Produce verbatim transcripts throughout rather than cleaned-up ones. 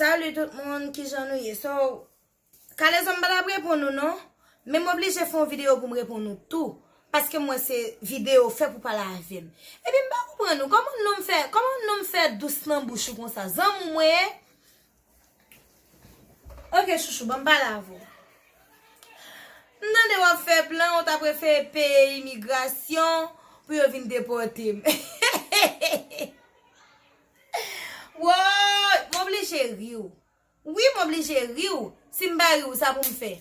Salut tout moun, kijan nou ye? So, Kalezo, m pa t ap reponn ou non, men m oblije fè yon videyo pou m reponn ou tou, paske m wè se videyo fè pou pale avè m. Epi m pa konprann ou, kòman nonm fè, kòman nonm fè dous nan bouch ou konsa? Zanmi w mwen ye? Ok, chouchou, ban m pale avè w. M tande w ap fè plan, ou ta prefere peye imigrasyon pou yo vin depòte m. Woy, m oblije ri w. Wi, m oblije ri w. Si m pa ri w, sa pou m fè?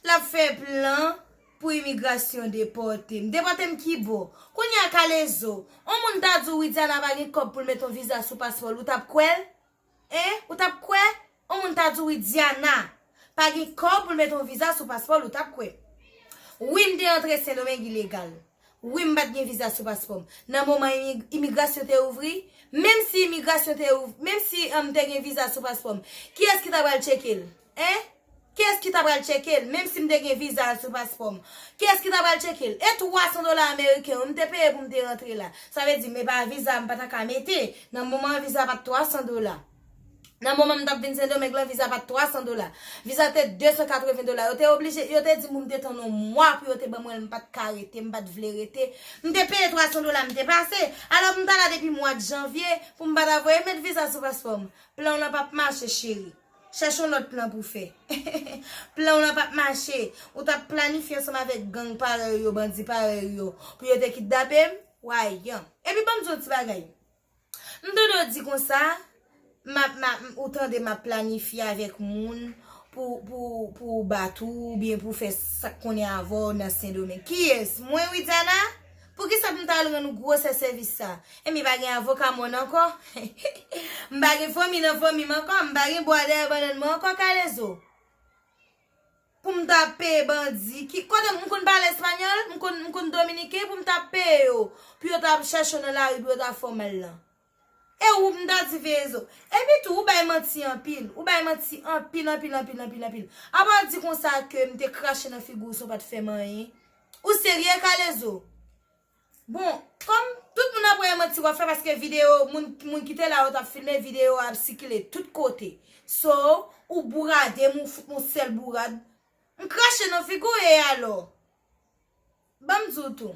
L ap fè plan pou imigrasyon depòte m. Depòte m ki bò? Kounye a Kalezo, yon moun ta di w Widiana pa gen kòb pou l met yon viza sou paspò l, ou t ap kwè l? Hein? Ou t ap kwè? Yon moun ta di w Widiana pa gen kòb pou l met yon viza sou paspò l, ou t ap kwè? Wi, m te antre Sendomeng ilegal. Wi, m pa t gen viza sou paspò m. Nan moman imi-, imigrasyon te ouvri, menm si imigrasyon te ouvri, menm si m te gen viza sou paspò m, kiyès ki ta pral tcheke l? Hein? Kiyès ki ta pral tcheke l, menm si m te gen viza sou paspò m? Kiyès ki ta pral tcheke l? E twa san dola ameriken yo, m te peye pou m te rantre la. Sa vle di, men pa viza m pa ta ka mete. Nan moman an, viza pa t twa san dola. Nan moman m t ap vin Sendomeng lan, viza pa t twa san dola. Viza te de san katreven dola. Yo te oblije, yo te di m pou m te tann yon mwa pou yo te ban mwen l, m pa t ka rete, m pa t vle rete. M te peye twa san dola, m te pase. Alò, m t ala depi mwa janvye pou m pa ta voye met viza sou paspò m. Plan w lan p ap mache, cheri. Chèche yon lòt plan pou fè. Plan w lan p ap mache. Ou t ap planifye ansanm avèk gang parèy yo, bandi parèy yo, pou yo te kidnape m. Wayan. Epi ban m di w yon ti bagay. M tande w di konsa, m ap, m ap, ou tande m ap planifye avèk moun pou, pou, pou bat ou, oubyen pou fè sa k konnen avè w nan Sendomeng. Kiyès? Mwen, Widiana? Poukisa pou m ta al rann ou gwosè sèvis sa? Enben, pa gen avoka mòn ankò? M pa gen fanmi nan fanmi m ankò? M pa gen bwa dèyè bannann mwen ankò, Kalezo? Pou m ta peye bandi. Ki, kote m konn pale espanyòl, m konn, m konn dominiken, pou m ta peye yo, pou yo ta chèche w nan lari, pou yo ta fè w mal lan. E ou, m ta di veye zo. Epi tou, ou bay manti anpil. Ou bay manti anpil, anpil, anpil, anpil, anpil. Apa w di konsa ke m te krache nan figi w san w pa t fè m anyen? Ou serye, Kalezo? Bon, kòm tout moun ap wè e manti w ap fè, paske videyo, moun, moun ki te la yo t ap filme, videyo a ap sikile tout kote. So, ou bourade m, ou fout m yon sèl bourad. M krache nan figi w e alò? Ban m di w tou.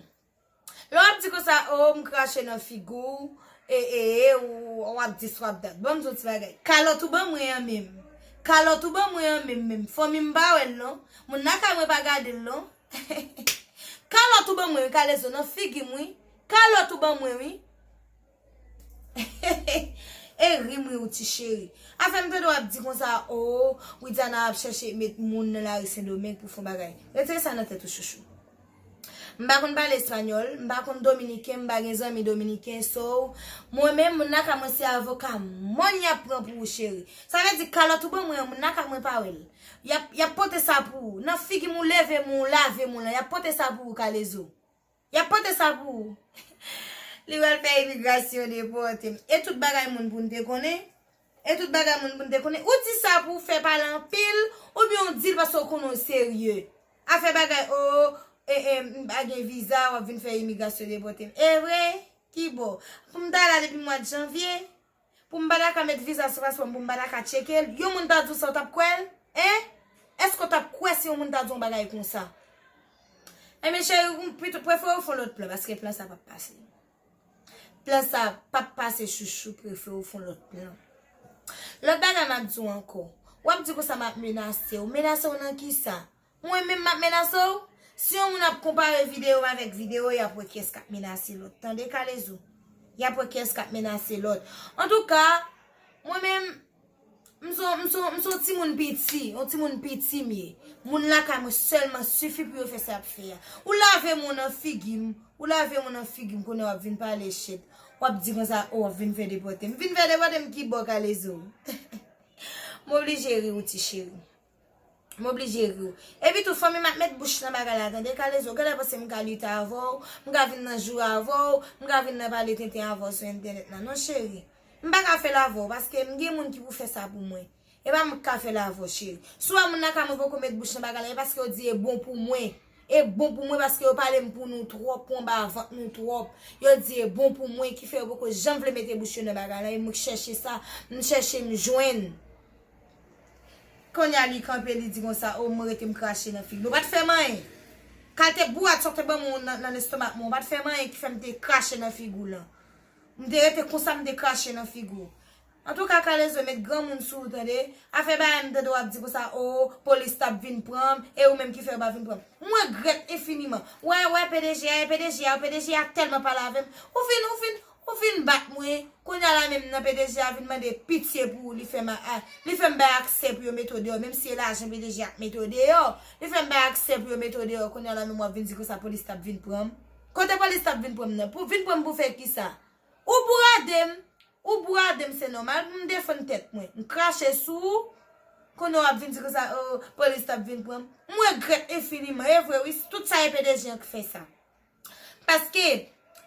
Lè w ap di konsa, o, m krache nan figi w, e, e, e, ou, w ap dis, w ap dat. Ban m di w ti bagay. Kalòt ou ban mwen an menm. Kalòt ou ban mwen an menm, menm. Fanmi m pa wè l non. Moun lakay mwen pa gade l non. Kalòt ou ban mwen wi, Kalezo, nan figi m wi. Kalòt ou ban mwen wi. E ri m ri w ti cheri. Afè m tande w ap di konsa, o, Widiana ap chèche met moun nan lari Sendomeng pou fè yon bagay. Retire sa nan tèt ou, chouchou. M pa konn pale espanyòl, m pa konn dominiken, m pa gen zanmi dominiken, so, mwen menm, moun lakay mwen se avoka mòn y ap pran pou ou, cheri. Sa vle di, kalòt ou ban mwen an, moun lakay mwen pa wè l. Y ap, y ap pote sa pou ou. Nan figi m ou leve m ou lave m ou lan, y ap pote sa pou ou, Kalezo. Y ap pote sa pou ou. Li pral fè imigrasyon depòte m. E tout bagay moun pou n te konnen. E tout bagay moun pou n te konnen. Ou di sa pou w fè pale anpil, oubyen w di l paske w konnen w serye. Afè bagay, o, e, e, m pa gen viza, w ap vin fè imigrasyon depòte m. E vre? Ki bò? Pou m ta la depi mwa janvye? Pou m pa ta ka met viza sou paspò m, pou m pa ta ka tcheke l, yon moun ta di w sa, w t ap kwè l? Hein? Èske w t ap kwè si yon moun ta di w yon bagay konsa? Enben, cheri, ou pito prefere w fè yon lòt plan, paske plan sa p ap pase. Plan sa p ap pase, chouchou, prefere w fè yon lòt plan. Lòt bagay m ap di w ankò, w ap di konsa m ap menase w. Menase w nan kisa? Mwen menm m ap menase w? Si yon moun ap konpare videyo m avèk videyo, y ap wè kiyès k ap menase lòt. Tande, Kalezo? Y ap wè kiyès k ap menase lòt. Antouka, mwen menm, m se yon, m se yon, m se yon timoun piti, yon timoun piti m ye. Moun lakay mwen sèlman sifi pou yo fè sa y ap fè a. Ou lave m nan figi m, ou lave m nan figi m, kounye a w ap vin pale shit. W ap di konsa, o, w ap vin fè depòte m. Vin fè depòte m ki bò, Kalezo? M oblije ri w, ti cheri. M oblije ri w. Epi tou, fanmi m ap met bouch nan bagay la, tande, Kalezo. Genlè panse m ka lite avè w, m ka vin nan joure avè w, m ka vin nan pale tenten avè w sou entènèt la. Non, cheri. M pa ka fè l avè w, paske m gen moun ki pou fè sa pou mwen. E pa mwen k ka fè l avè w, cheri. Si w wè moun lakay mwen poko met bouch nan bagay la, e paske yo di e bon pou mwen. E bon pou mwen paske yo pale m pou nou twòp, pou anba vant nou twòp. Yo di e bon pou mwen ki fè yo poko janm vle mete bouch yo nan bagay la. E mwen k chèche sa, m chèche m jwenn. Kounye a li kanpe, li di konsa, o, mwen rete m krache nan figi l. Ou pa t fè m anyen. Kalte bourat sa w te ban mwen nan, nan lestomak mwen, ou pa t fè m anyen ki fè m te krache nan figi w lan. M te rete konsa, m te krache nan figi w. Antouka, Kalezo, met granmoun sou ou, tande. Afè bagay m tande w ap di konsa, o, polis t ap vin pran m, e ou menm ki fè yo pa vin pran m. M regrèt enfiniman. Wè, wè, P D G a, e P D G a, P D G a tèlman pale avè m. Ou fin, ou fin, ou fin bat mwen. Kounye a la menm nan P D G a vin mande pitye pou ou, li fè m a, a, li fè m bay aksè pou yo mete w deyò, menm si e lajan P D G a k mete w deyò. Li fè m bay aksè pou yo mete w deyò. Kounye a la menm w ap vin di konsa polis t ap vin pran m. Kote polis t ap vin pran m nan? Pou vin pran m pou fè kisa? Ou bourade m. Ou bourade m, se nòmal pou m defann tèt mwen. M krache sou ou. Kounye a w ap vin di konsa, o, polis t ap vin pran m. M regrèt enfiniman. E vre, wi, tout sa e P D G a k fè sa. Paske,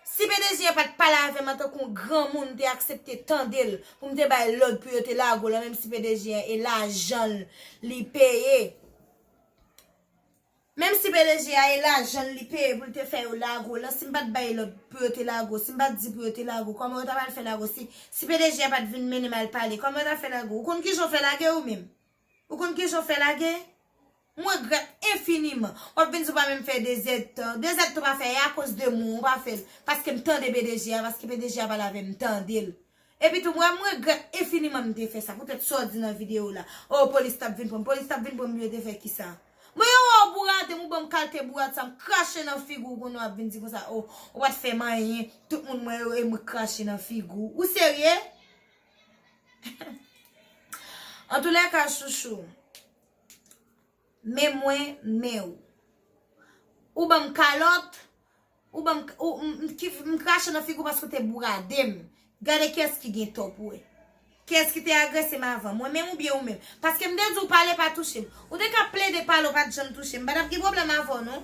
si P D G a pa t pale avè m antanke yon granmoun, m te aksepte tande l pou m te bay lòd pou yo te lage w lan, menm si P D G a e lajan l li peye. Menm si P D G a e lajan l li peye pou l te fè yo lage w lan, si m pa t bay lòd pou yo te lage w, si m pa t di pou yo te lage w, kòman yo ta pral fè lage w? Si, si P D G a pa t vin mennen m al pale, kòman yo ta fè lage w? Ou konn kijan w fè lage ou menm? Ou konn kijan w fè lage? M regrèt enfiniman. W ap vin di w pa menm fè de zèdtan. De zèdtan w pa fè, e akoz de mwen w pa fè l. Paske m tande P D G a, paske P D G a pale avè m, m tande l. Epi tou, mwen, m regrèt enfiniman m te fè sa. Poutèt sa w di nan videyo w la. O, polis t ap vin pran m. Polis t ap vin pran m, yo te fè kisa? Mwen, yo wè w bourade m, ou ban m kalte bourad sa, m krache nan figi w, kounye a w ap vin di konsa, o, ou pa t fè m anyen, tout moun mwen yo, e mwen k krache nan figi w. Ou serye? Antoulèka, chouchou, men mwen, men ou. Ou ban m kalòt, ou ban m, ou, m, m, ki, m krache nan figi w paske w te bourade m. Gade kiyès ki gen tò pou wè. Kiyès ki te agrese m avan, mwen menm oubyen ou menm? Paske m te di w pale pa touche m. Ou te ka plede pale, w pa t janm touche m. M pa t ap gen pwoblèm avè w, non.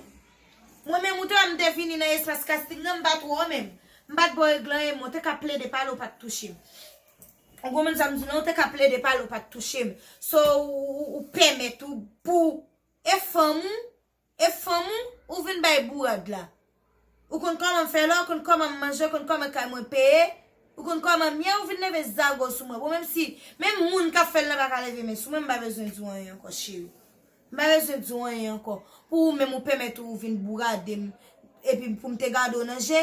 Mwen menm, ou te wè m te vini nan espas kasting nan, m pa t wè w menm. M pa t ba w regle anyen, men w te ka plede pale, w pa t touche m. Ou konprann sa m di w lan? Ou te ka plede pale, w pa t touche m. So, ou, ou, ou pèmèt ou pou e fanm ou, e fanm ou, ou vin bay bourad la. Ou konn kòman m fè la, ou konn kòman m manje, ou konn kòman kay mwen peye, ou konn kòman m ye, ou vin leve zago sou mwen. Bon, menm si, menm moun k ap fè l nan pa ka leve men sou mwen, m pa bezwen di w anyen ankò, cheri. M pa bezwen di w anyen ankò. Pou ou menm, ou pèmèt ou vin bourade m, epi pou m te gade w nan je,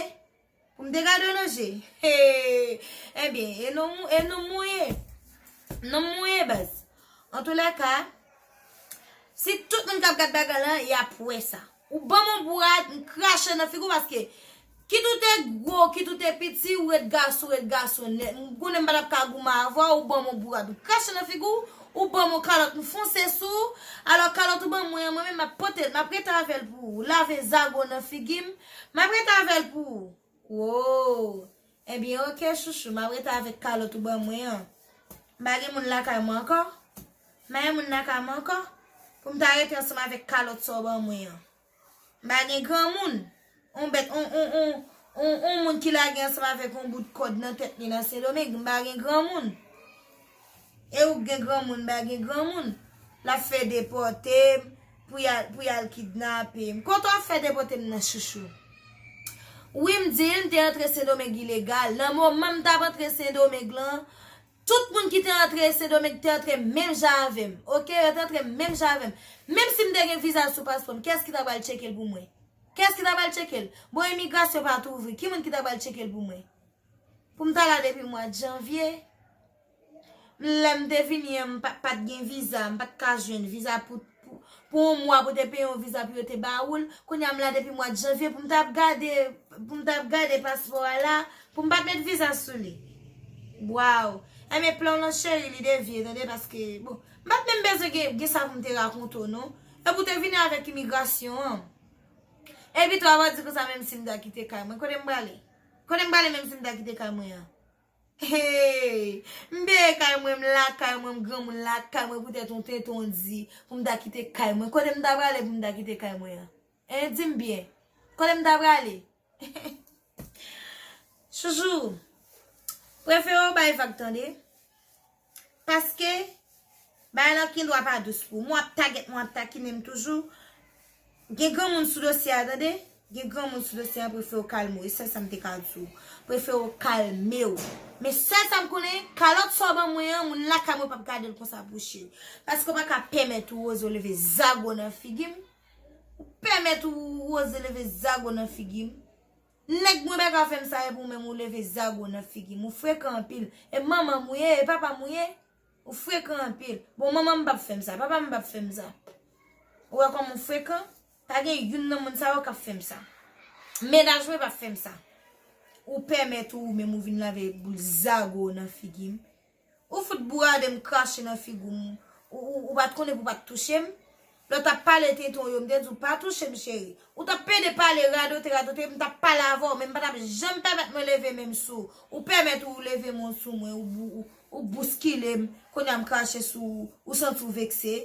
pou m te gade w nan je. Hey! Ebyen, e non, e non mwen ye. Non mwen ye, baz. Antoulèka, si tout moun k ap gad bagay lan, y ap wè sa. Ou ban m yon bourad, m krache nan figi w paske kit ou te gwo, kit ou te piti, ou ret gason, ou ret gason nèt. M konnen m pa t ap ka goumen avè w, ou ban m yon bourad, m krache nan figi w, ou ban m yon kalòt, m fonse sou ou. Alò, kalòt ou ban mwen an, mwen menm, m ap pote l, m ap rete avè l pou ou. Lave zago nan figi m, m ap rete avè l pou ou. Wo! Ebyen, oke, chouchou, m ap rete avèk kalòt ou ban mwen an. M pa gen moun lakay mwen ankò. M pa gen moun lakay mwen ankò. Pou m ta rete ansanm avèk kalòt sa w ban mwen an. M pa gen granmoun. On bèt, on, on, on, on, on moun ki lage ansanm avèk on bout kòd nan tèt li nan Sendomeng. M pa gen granmoun. E ou k gen granmoun, m pa gen granmoun. L ap fè depòte m, pou y al, pou y al kidnape m. Kote w ap fè depòte m nan, chouchou? Wi, m di l, m te antre Sendomeng ilegal. Nan moman m t ap antre Sendomeng lan, tout moun ki te antre Sendomeng te antre menm jan avè m. Oke, yo te antre menm jan avè m. Menm si m te gen viza sou paspò m, kiyès ki ta pral tcheke l pou mwen? Kiyès ki ta pral tcheke l? Bon, imigrasyon pa t ouvri. Ki moun ki ta pral tcheke l pou mwen? Pou m ta la depi mwa janvye. Lè m te vini an, m pa, pa t gen viza, m pa t ka jwenn viza pou, pou, pou yon mwa pou te peye yon viza pou yo te ba ou l. Kounye a m la depi mwa janvye pou m t ap gade, pou m t ap gade paspò a la, pou m pa t met viza sou li. Waw! Enben plan w lan cheri, li devye, tande, paske, bon, m pa t menm bezwen gen, gen sa pou m te rakonte w, non. E pou te vini avèk imigrasyon an. Epi tou, w ap di konsa, menm si m ta kite kay mwen, kote m prale? Kote m prale menm si m ta kite kay mwen an? Hey! M peye kay mwen, m lakay mwen, m granmoun lakay mwen, poutèt yon tenten w di pou m ta kite kay mwen. Kote m ta prale pou m ta kite kay mwen an? Hein, di m byen. Kote m ta prale? Chouchou, prefere w bay vag, tande. Paske bagay lan gendwa pa dous pou ou. Mwen ap tagèt, mwen ap takinen m toujou. Gen granmoun sou dosye a, tande. Gen granmoun sou dosye a, prefere w kalme w. E sèl sa m te ka di w. Prefere w kalme w. Men sèl sa m konnen, kalòt sa w ban mwen an, moun lakay mwen p ap gade l konsa pou cheri. Paske w pa ka pèmèt ou oze w leve zago nan figi m. Ou pèmèt ou oze leve zago nan figi m. Nèg mwen pa ka fè m sa, epi ou menm ou leve zago nan figi m. Ou frekan anpil. E manman m ou ye, e papa m ou ye. Ou frekan anpil. Bon, manman m p ap fè m sa, papa m p ap fè m sa. Ou wè kòman ou frekan? Pa gen youn nan moun sa yo k ap fè m sa. Mennaj mwen p ap fè m sa. Ou pèmèt ou menm ou vin lave boul zago nan figi m. Ou fout bourade m, krache nan figi w. Ou, ou, ou pa t konnen pou w pa t touche m. Lè w t ap pale tenten w yo, m te di w pa touche m, cheri. Ou t ap pede pale, radote, radote, m t ap pale avè w, men m pa t ap janm pèmèt mwen leve men m sou ou. Ou pèmèt ou leve men w sou mwen, ou, ou, ou, ou bouskile m, kounye a m krache sou ou, ou santi w vekse.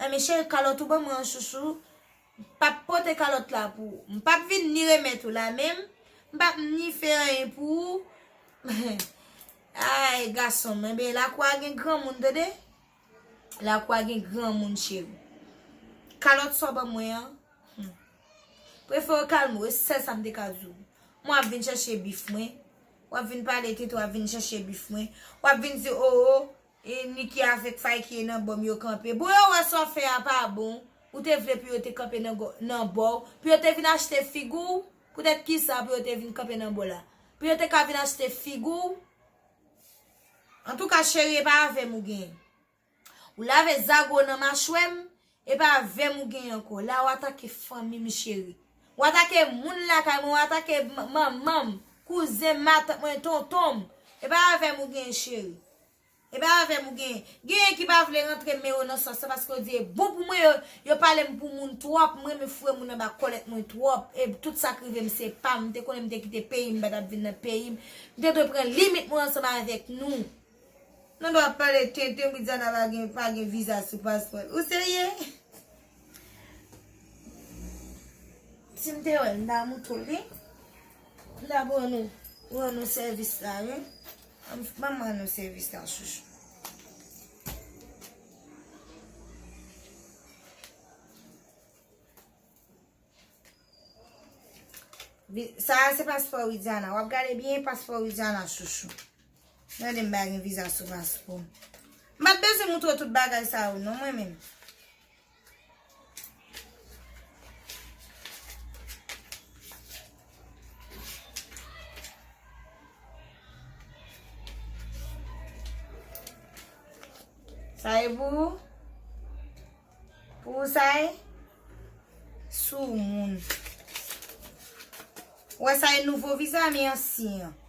Enben, cheri, kalòt ou ban mwen an, chouchou. M p ap pote kalòt la pou ou. M p ap vin ni remèt ou la menm. M p ap ni fè anyen pou ou. Ay, gason m, enben, lakou a gen granmoun, tande. Lakou a gen granmoun, cheri. Kalòt sa w ban mwen an, hmm. Prefere w kalme w, e sèl sa m te ka di w. Mwen w ap vin chèche bif mwen. W ap vin pale tenten, w ap vin chèche bif mwen. W ap vin di, o, o, e Niki avèk Fayki e nan bò m yo kanpe. Bon, yo wè sa w fè a pa bon. Ou te vle pou yo te kanpe nan gò-, nan bò w. Pou yo te vin achte figi w. Poutèt kisa pou yo te vin kanpe nan bò la? Pou yo te ka vin achte figi w. Antouka, cheri, e pa avè m ou genyen. Ou lave zago nan machwè m, e pa avè m ou genyen ankò. La, w atake fanmi m, cheri. W atake moun lakay mwen, w atake m-, manman m, kouzen m, matant mwen, tonton m. E pa avè m ou genyen, cheri. E pa avè m ou genyen. Genyen ki pa vle rantre men yo nan sòs la paske yo di e bon pou mwen, yo, yo pale m pou moun twòp. M renmen foure moun anba kòlèt mwen twòp. E tout sa k rive m se pa m. M te konnen m te kite peyi m, m pa t ap vin nan peyi m. M te dwe pran limit mwen ansanm avèk nou. Non, non, w ap pale tenten, Widiana pa gen, pa gen viza sou paspò l. Ou serye? Si m te wè l, m ta moutre w li. M ta ban nou, ban nou sèvis la, wi. Ban m, ban m ban nou sèvis la, chouchou. Vi-, sa a se paspò Widiana. W ap gade byen paspò Widiana, chouchou. Gade m pa gen viza sou paspò. M pa t bezwen moutre w tout bagay sa yo, non, mwen menm. Sa e pou ou? Pou ou sa e? Sou moun. Ou wè sa e nouvo viza, men ansyen an.